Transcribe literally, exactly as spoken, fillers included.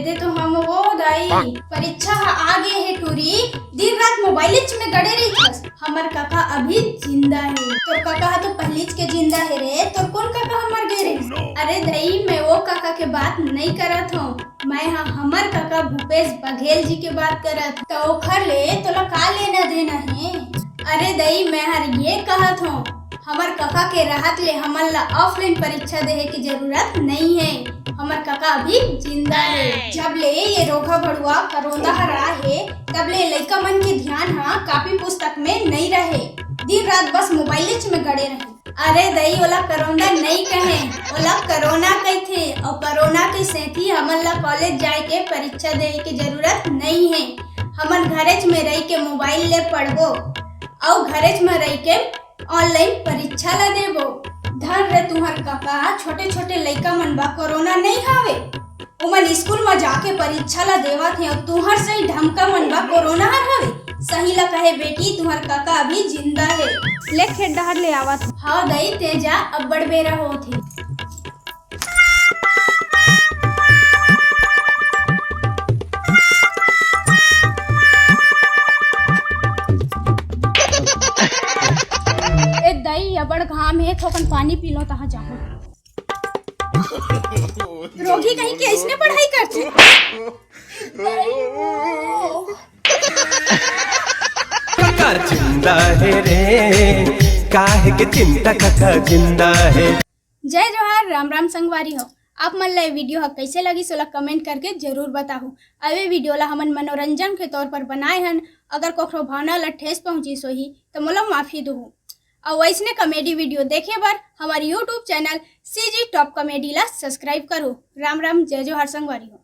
अरे तो हम वो दाई, परीक्षा ह आ गे हे टूरी, दिन रात मोबाइल में गड़े रहिथस। हमर काका अभी जिंदा हे। तोर काका ह तो पहिलीच के जिंदा हे रे, तोर कोन काका ह मर गे रे? अरे दई, मैं वो काका के बात नई करत हूँ, मैं ह हमर काका भूपेश बघेल जी के बात करत हूँ। तो ओखर ले तोला का लेना देना हे? अरे दई, मैं हर ये कहत हूँ, हमर काका के रहत ले हमन ला ऑफलाइन परीक्षा देहे के जरूरत नई हे। हमर काका अभी जिंदा हे। जब ले ये रोगा भड़ुआ करोना हर आए हे, तब ले लइका मन के ध्यान ह कापी पुस्तक में नई रहे, दिन रात बस मोबाइल में गड़े रहे। अरे दई, ओला करोना नई कहे, ओला करोना कहिथे। अउ करोना के सेती हमन ला कॉलेज जाए के परीक्षा देहे के जरूरत नई हे। हमन घरेच में रह के मोबाइल ले पढ़बो अउ घरेच में रह के ऑनलाइन परीक्षा ला देबो। धन रे तुहर काका, छोटे छोटे लइका मन बा करोना नई हावे, ओमन स्कूल म जाके परीक्षा ला देवत हे अउ तुहर सही ढमका मन बा करोना हर हावे। सही ला कहे बेटी, तुहर काका अभी जिंदा हे। ले खेत डहर ले आवत। हाँ दई, ते जा, अब्बड़ बेरा होत हे। ए दई, अब्बड़ घाम हे, थोकन पानी पी लो, तहाँ जाहूँ। रोगी कहीं के अइसने पढ़ाई करथे। काका जिंदा हे रे, काहे के चिंता, काका जिंदा हे। जय जोहार, राम राम संगवारी हो। आप मन ला ये वीडियो ह कइसे लगिस, ओला कमेंट करके जरूर बताहू। अउ ये वीडियो ला हमन मनोरंजन के तौर पर बनाए हन। अगर कखरो भावना ला ठेस पहुंचिस होही, त मोला माफी दुहू। अउ अइसने कॉमेडी वीडियो देखे बर हमर YouTube channel CG Top Comedy ला सब्सक्राइब करू। राम राम, जय जोहार संगवारी हो।